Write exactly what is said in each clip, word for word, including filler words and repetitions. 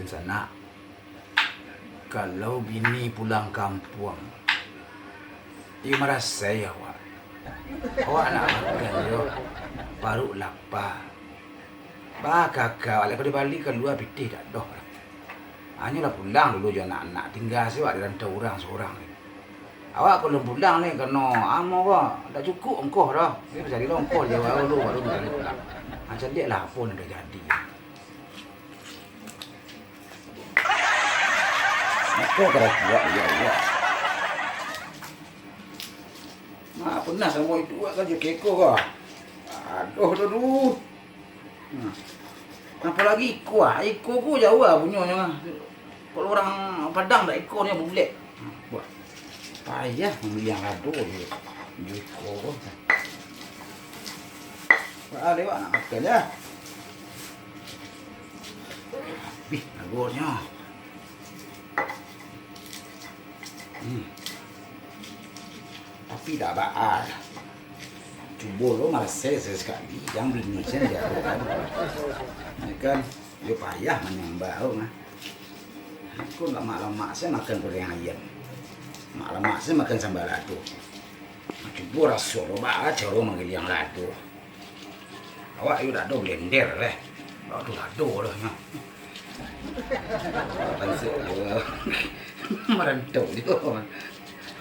Sanak, kalau bini pulang kampuang, iyo marasai awak. Awak nak makan jo, paruik lapa. Bakaka awak, lai ka dibali kalua pitih dak doh. Hanyolah pulang dulu jo anak-anak, tingga se awak di rantau urang surang. Awak kalau pulang ni kano amo ko, dak cukuik ongkoh doh. Jadi, carilah ongkoh di awak dulu, baru minta pulang. Ha, caliaklah apo nan ka jadi. Mako karajo, ya Allah. Nah, pernah samo itu awak karajo keko ko. Aduh, aduh, aduh. Nah. Apalagi iko, ah. Iko ko jauah punyonyo, ah. Kalau urang Padang dak, ikonyo bulek. Wah. Payah mamiliah lado jo. Iko ko. Wah, lewat nak makan, ya. Bih, lagonyo. Hmm. Tapi dak baa. Cubo lo marasai sakali, jan bini sen jago kan. Ya kan, yo payah manyambah lo mah. Ko lamak-lamak se makan goreng ayam. Lamak-lamak se makan samba lado. Cubo raso lo, baa caro manggiliang lado. Awak yo dak ado blender leh. Awak tu lado lah nyo. Pansek awak. Marantau juo.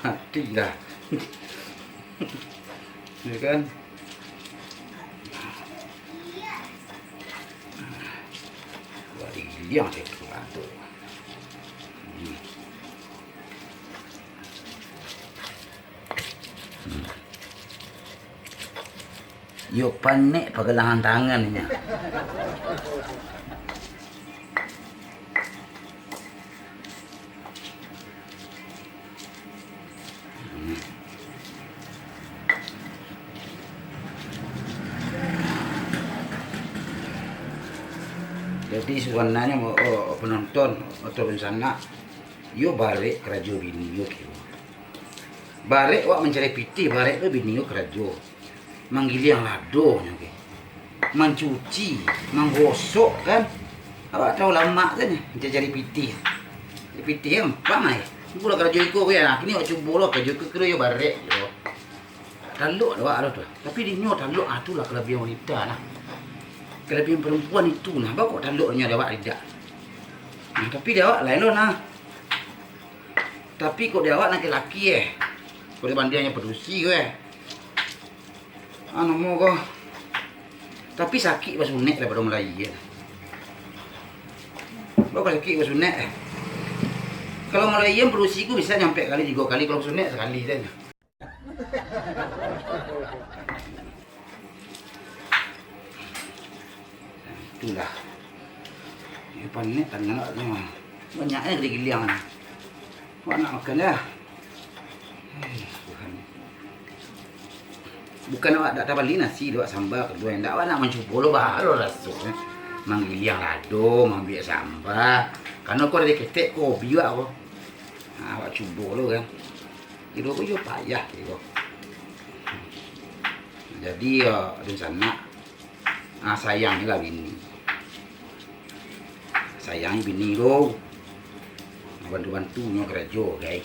Mati lah. Ya kan? Awak digiliang cak tu lado. Hmm. Hmm. Yo panek pagalangan tangan inyo. Hmm. Jadi, sabananyo, oh, penonton, atau dunsanak, yo barek karajo bini yo kiro. Barek awak mancari pitih, barek tu bini yo karajo. Manggiliang ladonyo ke. Mancuci, manggosok kan. Awak tahu lamak kan, mancari pitih. Pitih gampang ai. Cubolah karajo iko ko ya. Nah, kini awak cubolah karajo iko kiro yo barek yo. Talok awak lah tu. Tapi dinyo talok, ah, tu lah kalabiahan wanita nah. Kalabiahan perempuan itu nah. Baa kok taloknyo di awak idak. Nah, tapi di awak lain lo nah. Tapi kok di awak laki-laki eh. Kok dibandiangnyo padusi ko eh. Ah, namo ko. Tapi sakik basunek daripado malaia. Baa kok sakik basunek eh. Kalau malaia padusi ko bisa nyo ampek kali, tigo kali, kalau basunek sakali sajo. Itulah. Yo panek tangan awak tu. Banyak eh digiliang. Awak nak makan dah. Eh, Tuhan. Bukan awak dak tabali nasi, awak samba kaduo. Ndak, awak nak mancubo lo baa lo raso eh. Manggiliang lado, maambiak samba. Karano ko dari ketek ko hobi awak ko. Nah, awak cubo lo kan. Kiro ko yo payah kiro. Jadi yo dunsanak. Ah, sayangnyo lah bini. Sayangnyo bini tu. Bantu-bantunyo karajo, gai.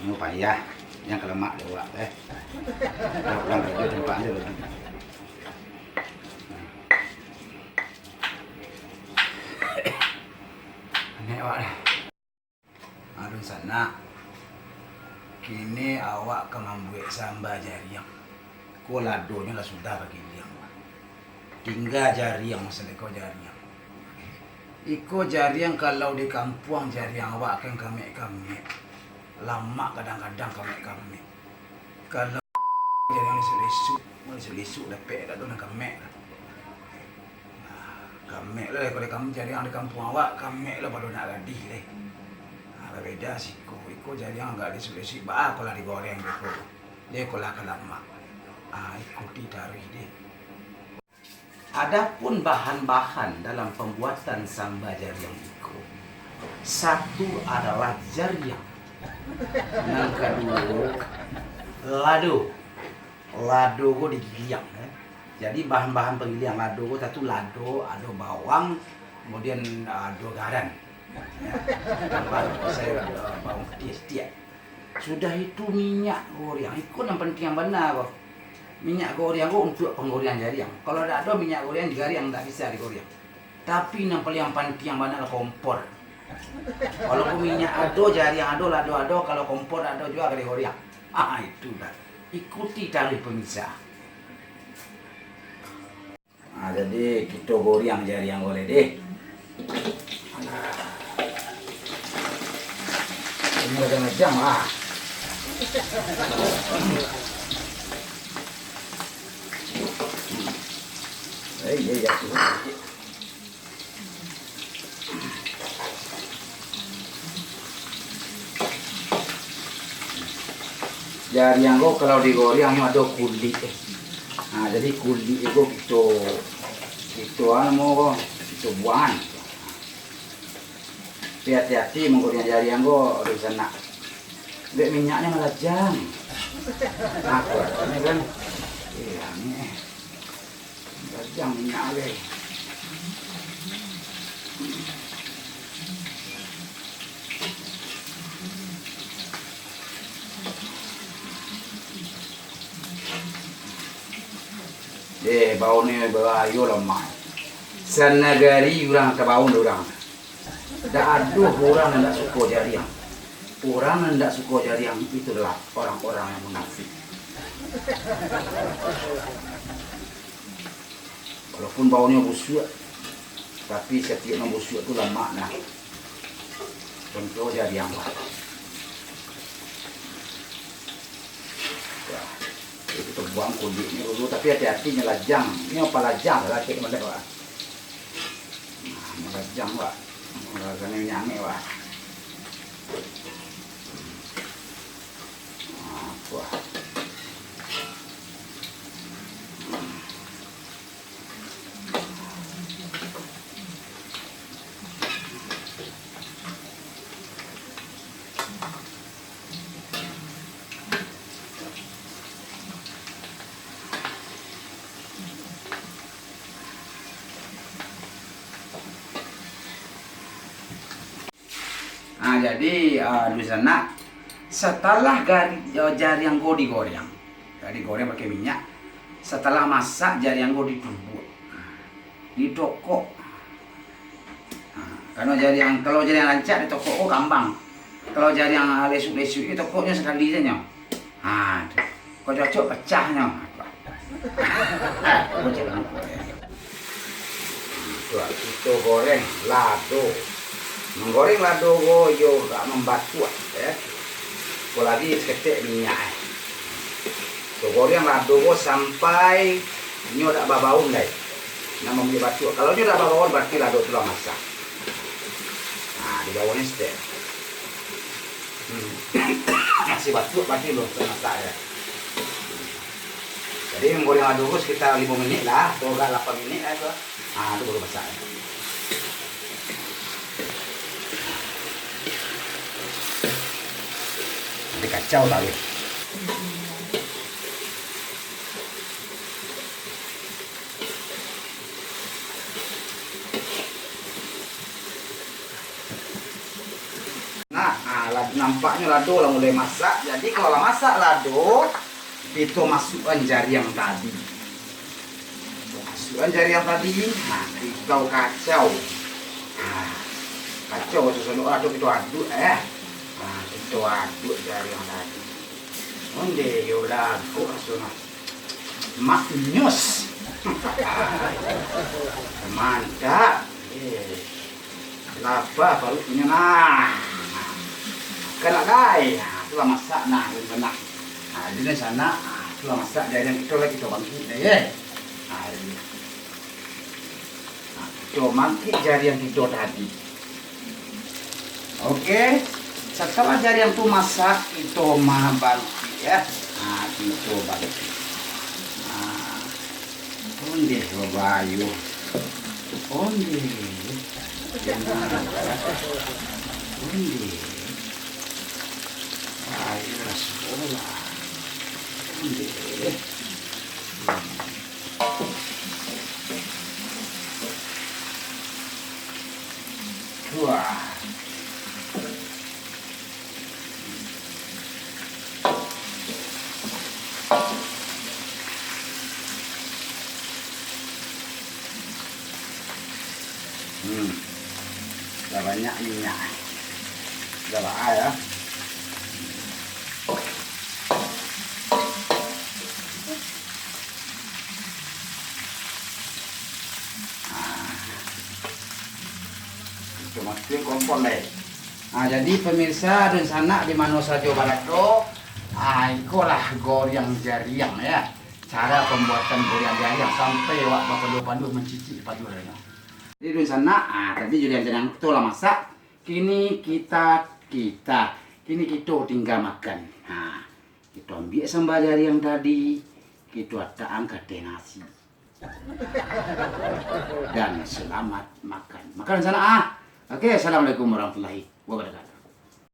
Nyo payah. Jan kalamak dek awak eh. Kalau pulang karajo campak se lagi. Anek awak lah. Dunsanak, kini awak ka mambuek samba jariang. Ko ladonyo lah sudah bagiliang. Tingga jariang, masalah iko jariang. Iko jariang kalau di kampuang jariang awak kan kamek-kamek. Lamak kadang-kadang kamek-kamek. Kalau jariang lisuk-lisuk, lisuk-lisuk dapek dak tu nan kamek lah. Kamek lah, kalau di kam-, jariang di kampuang awak, kamek lah baru nak gadih deh. Ha, babeda siko. Iko jariang agak lisuk-lisuk, baa ko lah digoreng beko. Deh ko lah ka lamak. Ha, ikuti taruih deh. Adapun bahan-bahan dalam pambuatan samba jariang iko, satu adalah jariang, nan kaduo lado. Lado ko digiliang, eh. Jadi, bahan-bahan pangiliang lado ko, satu lado, ado bawang, Kemudian, ah, ado garam. Ya, tambah sayur, ah, bawang putiah sitiak. Sudah itu minyak goreng. Iko nan pantiang bana ko. Minyak goreng ko untuak panggorengan jariang. Kalau dak ado minyak goreng, jariang dak bisa digoreng. Tapi nan paliang pantiang bana lah kompor. Walaupun minyak ado, jariang ado, lado ado, kalau kompor dak ado juo ka digoreng. Ah, itu dah. Ikuti taruih pemirsa. Ah, jadi kito goreng jariang ko lai deh. Alah. Ini lajang-lajang lah. Eh, iya, iya. Jariang ko kalau digoreng nyo ado kulik, eh. Nah, jadi kulik ko kito, kito anu ko, kito buangan. Tapi hati-hati manggoreng jariang ko, aduh sanak. Dek minyaknyo malajang. Nah, kuatnyo kan. Iya, ni. Rajang minyak leh. Eh, bau ni bahayo lah, Mak. Sanagari urang tabau urang. Dak ado urang nan dak suko jariang. Urang nan dak suko jariang itu adalah orang-orang yang munafik. Walaupun baunyo busuak, tapi satiok nan busuak tu lamak nah. Contoh jariang lah. Wah, itu buang kuliknyo dulu, tapi hati-hati nyo lajang. Nyo palajang lah, cek malek, wah. Nah, malajang, wah. Rasonyo nyangek, wah. Nah, wah. Ah, jadi, ah, dunsanak, satalah gari-, ah, jariang ko digoreng, jadi goreng pakai minyak, satalah masak jariang ko ditubuak, ditokok. Ah, karano jariang, kalau jariang rancak ditokok ko kambang, kalau jariang lesuk-lesuk ditokoknyo sakali sajo. Ah, tu. Kok cocok pecah nyo. Kok cocok. Tuak, kito goreng lado. Manggoreng lado ko iyo agak mambatuak, yo. Apolai saketek minyak, eh. Kito goreng lado ko sampai inyo dak babaun lai. Nak mambuek batuak. Kalau inyo dak babaun, barati lado tu lah masak. Nah, di bawah ni saketek. Hmm. Masih batuak, barati belum masak, yo. Jadi, manggoreng lado tu sekitar limo minik lah, atau agak lapan minik lah tu. Ah, tu baru masak. Nanti kacau taruih. Nah, ah, la-, nampaknyo lado lah mulai masak. Jadi, kalau lah masak lado, kito masuakkan jariang tadi. Masuakkan jariang tadi, nah, kito kacau. Nah, kacau sasulo, atau kito aduk, eh. Nah, kito aduk jariang tadi. Onde, yo balago rasonyo. Maknyus. Mantap. Eh, lapa paruiknyo, nah. Kan lai. Nah, tu lah masak, nah, dunsanak. Nah, dunsanak, nah, tu lah masak, jariang kito lah kito bangkik, yo. Nah, ini. Nah, kito bangkik jariang kito tadi. Oke, setelah jariang tu masak, kito ma-, bangkik, yo. Nah, kito bangkik. Nah, ondeh babayo. Ondeh. Ondeh. Ayo, sekolah. Ondeh. Wah. Hmm. Lah banyak minyak. Lah baa ya. Ah. Itu masukin kompor deh. Ah, jadi pemirsa dunsanak di mano sajo barado, ah, ikolah goriang jariang ya. Cara pembuatan goriang jariang sampai awak bapaluah-paluah mancicik paluahnyo. Jadi dunsanak, ah, tadi goriang jariang tu lah masak. Kini kita, kita, kini kito tingga makan. Ha, kito ambiak samba jariang tadi, kito atak-an ka ateh nasi. Dan selamat makan. Makan sanak ah. Oke, assalamualaikum warahmatullahi wabarakatuh.